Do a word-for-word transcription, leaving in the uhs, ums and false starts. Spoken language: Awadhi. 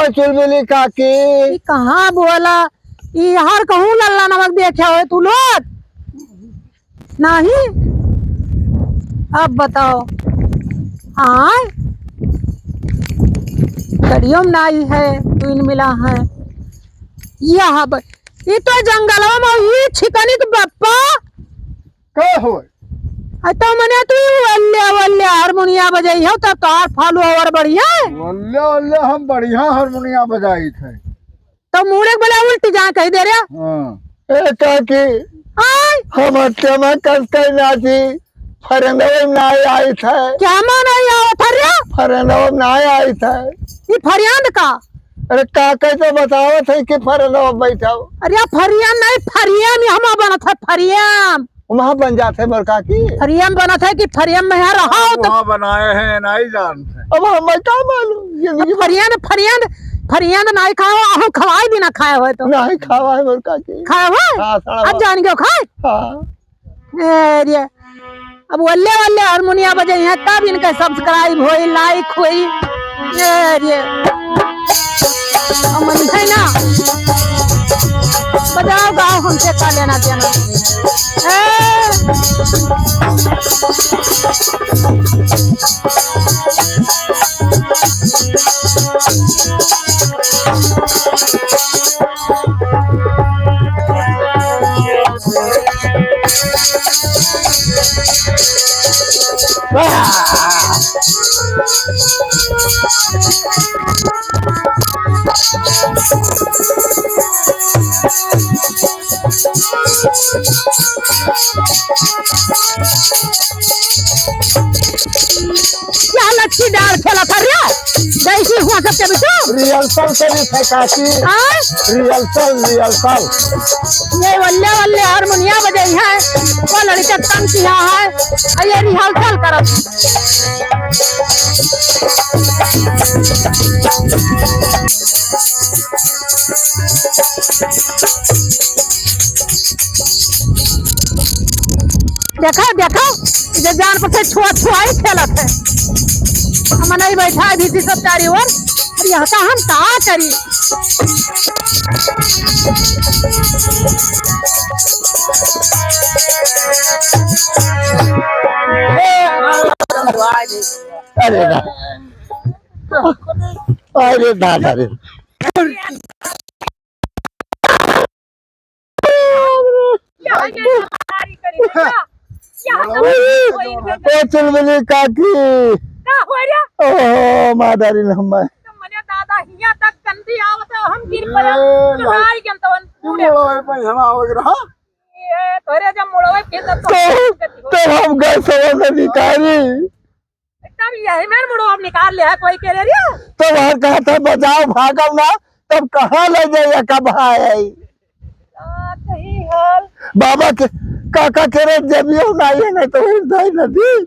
चुलबुली काकी। ई कहाँ बोला? ई हर कहूँ लल्ला नमक देखे होए तू लोग? नाही? अब बताओ। आय? गड़ियो में नाही है, तू इन मिला है। यह ब-, ई तो जंगलवा में ई छिकनिक बप्पा। का होय? आ, तो मने तू वल्ले वल्ले हारमोनिया बजाई हो, तब तोहार follower बढ़िया है। वल्ले वल्ले हम बढ़िया हारमोनिया बजाई थे। तो मुड़े के बोला उल्टी जा कही दे रे। हाँ। ए काकी, आय। हम अत्ते में कस कई नाची, फरेंदवा में नाही आई थे। क्या माँ नाही आवत है रे? फरेंदवा में नाही आई थे। ई फरियाद का? अरे काकी तो बतावत है कि फरेंदवा बैठाओ। अरे फरियाद नाही, फरियाम यहाँ बनत है, फरियाम। वहाँ बन जात है मोर काकी। फरियाम बनत है कि फरियाम में यहाँ रहा हो तो। वहाँ बनाए हैं, नाही जानते। अब हमें का मालूम, जिंदगी में फरियाम, फरियाम, फरियाम नाही खाए हो, अहू खवाई भी ना खाए हो तो। नाही खावा है मोर काकी। खाए हो? हाँ, साला अब बा- जान गयो खाए? हाँ। ए रे, अब वल्ले वल्ले हारमोनिया बजाई है, तब इनका subscribe होई, like होई। ए रे, हमन है ना, बजाओ गाओ, हमसे का लेना देना। ए। क्या लच्छी डाल खेला था रे? जैसी हुआ सबके बिचू। Rehearsal के लिए फेंकाती। हाँ? Rehearsal, rehearsal। ये वल्ले वल्ले हारमोनिया बजाई है, वो लड़का तंग किया है, और ये rehearsal करत। देखा, देखा, जे जान पर से छुआ छुआई खेलत है। हम नहीं बैठा है भीती सब चारी ओर। अरे यहाँ का हम का करी? अरे दादा, अरे दादा रे। क्या हो गया? क्या हो गया? ए चुलबुली काकी। का हो रे? ओहो, मादारी न हम्मा। तो मने दादा हिया तक गंदी आवत है, हम गिर पड़ा। ए, तो आई गन तवन तू पूरे। मोड़वे पे हमा हो गया। ये तोरे जब मोड़वे फिर तो तो, तो हम गए सवन अधिकारी। तब यही में मुड़ो अब निकाल लिया कोई के रे रे। तो वहाँ कहा था बजाओ भागो ना, तब कहाँ ले जाइए कब है? आ, सही हाल। बाबा के, काका के रे जबियो ना ये नहीं तो हृदय नदी।